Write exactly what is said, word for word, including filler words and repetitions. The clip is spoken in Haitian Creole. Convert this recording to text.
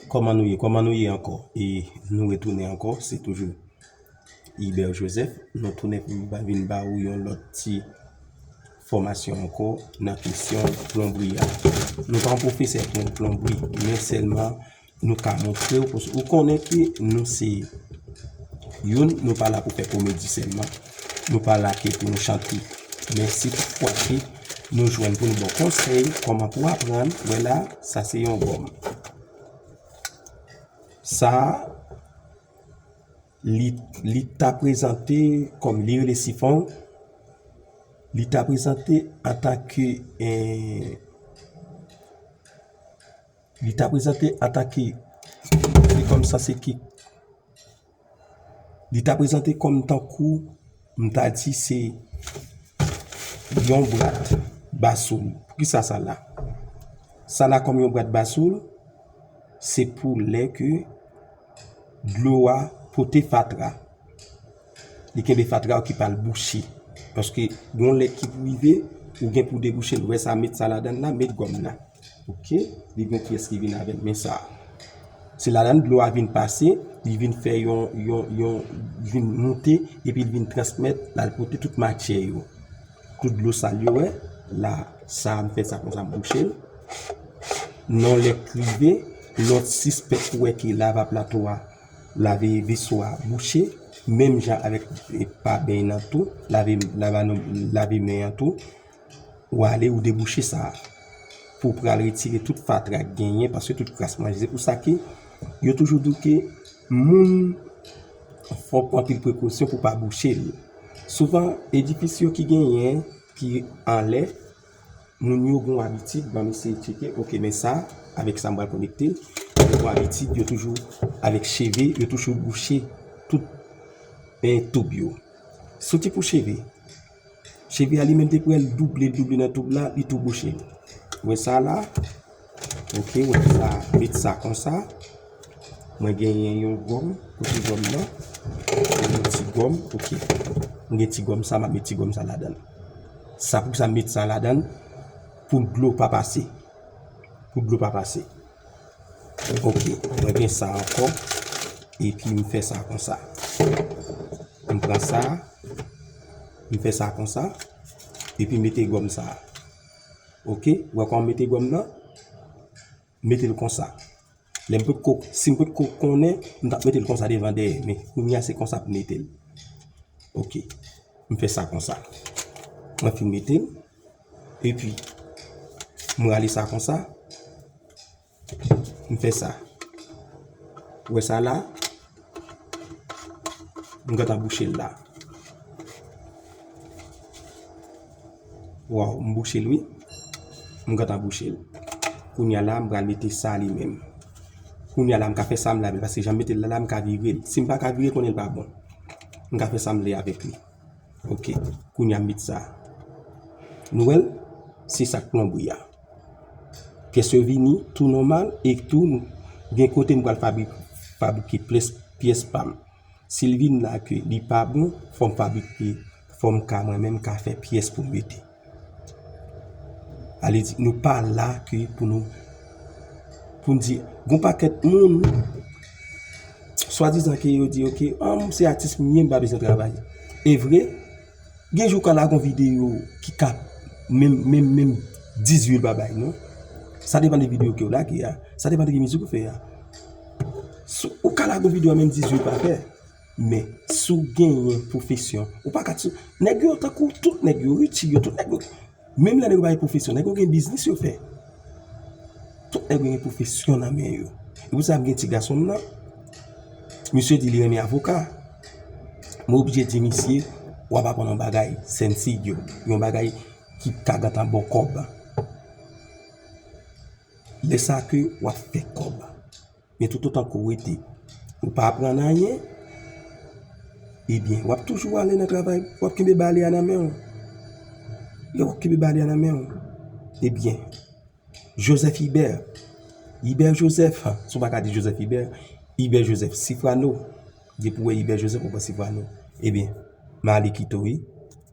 Kòman nou ye? Kòman nou ye ankò? E nou retounen ankò, se toujou Ibè Joseph. Nou tounen pou m ba- vin ba ou yon lòt ti fòmasyon ankò nan kesyon plonbri a. Nou pa yon pwofesè plon- plonbri, men sèlman nou ka montre w, paske ou konnen ke nou se youn, nou pa la pou fè komedi sèlman, nou pa la ke pou nou chante. Men si toutfwa ke nou jwenn pou nou ba w konsèy, kòman pou aprann, wè la, sa se yon gòm. Sa, li, li ta prezante kòm, li rele sifon, li ta prezante antanke, eh, li ta prezante antanke, se kòm sa se ki, li ta prezante kòm tankou, m ta di se yon bwat basoul. Poukisa sa la? Sa la kòm yon bwat basoul, se pou lè ke dlo a pote fatra. Li kenbe fatra ki pa al bouche. Paske yon lè ki pou rive, ou gen pou debouche l. Ou wè sa, met sa ladann la, met gòm la. Ok, li gen pyès ki vin avè l, men sa. Se ladann dlo a vin pase, li vin fè yon, yon, yon, vin moute, epi l vin transmèt, l al pote tout matyè yo. Tout dlo sal yo, wè, la, sa, m fè sa konsa, m bouche l. Nan lè k rive, lòt sispèk ou wè ke lava plato a, lave veso a bouche, menm jan avèk, e, pa beny nan tou, lave, lava nou, lave men an tou. Ou ale, ou debouche sa pou w pral retire tout fatra k genyen, paske tout kras manje. Se pou sa ke yo toujou di w ke moun fò w pran anpil prekosyon pou w pa bouche l. Souvan, edifis yo ki genyen, ki anlè, moun yo gon abitid, ban m eseye tcheke, ok, men sa, avèk sa m pral konekte, yo gon abitid, yo toujou, avèk cheve, yo toujou bouche tout, eh, toub yo. Soti pou cheve. Cheve a li menm depi w wè l double, l double nan toub la, li tou bouche. Ou wè sa la? Ok, ou wè sa, met sa konsa. Mwen genyen yon gòm, kote gòm nan? Yon ti gòm, ok. Mwen gen ti gòm sa, m ap met ti gòm sa ladan l. Sa pou sa m met sa ladan l, pou dlo pa pase. Pou dlo pa pase. Ok, mwen gen sa ankò. Epi m fè sa konsa. M pran sa, m fè sa konsa. Epi mete gòm sa. Ok, ou wè kòman m mete gòm nan? Mete l konsa. Lè m potko, si m potko konnen, m t ap mete l konsa devan dèyè. Men kounye a se konsa pou mete l. Ok. M fè sa konsa. Mwen fin mete l. Epi, m rale sa konsa. M fè sa. Ou wè sa la? M gentan bouche l la. Waw, m bouche l wi. M gentan bouche l. Kounye a la, m pral mete sa li menm. Kounye a la, m ka fè sa m lave l, paske jan m mete l la, la, m ka vire l. Si m pa ka vire, konnen l pa bon. M ka fè sa m vle avèk li. Ok, kounye a m met sa. Nou wè l? Se sa k plonbri a. Pyès yo vini tou nòmal e tou gen kote m pral fabri- fabrike pyès, pyès pa m. Si l vin la ke li pa bon, fò m fabrike, fò m ka mwen menm ka fè pyès pou m mete. Ale di, nou pa la ke pou nou, pou n di, gon pakèt moun, swadizan ke yo di, ok, ah, m se atis m ye, m pa bezwen travay. E vre, gen jou w ka lage yon videyo ki ka menm, menm, menm dizuit pa bay, non? Sa depann de videyo ke w lage a. Sa depann de ki mizik ou fè a. Si w ka lage yon videyo a menm dizuit pa fè. Men, si w genyen pwofesyon, ou pa ka ti-, nèg yo tankou tout nèg yo, Richie yo, tout nèg yo. Menm lè nèg yo pa gen pwofesyon, nèg yo gen biznis yo fè. Tout nèg yo gen pwofesyon nan men yo. E pou sa, m gen ti gason m nan. Misye di li renmen avoka. Mwen oblije di misye, w ap aprann yon bagay, sencillo, yon bagay ki ka gentan ba w kòb. Lè sa ke w ap fè kòb. Men toutotan ke w rete, ou pa aprann anyen, ebyen, w ap toujou ale nan travay, w ap kenbe bale a nan men w. Lè w ap kenbe bale a nan men w, ebyen, Joseph Ibè, Ibè Joseph, si w pa ka di Joseph Ibè, Ibè Joseph Sifrano, depi w wè Ibè Joseph, ou pran Sifrano. Ebyen, m ale kite w, wi.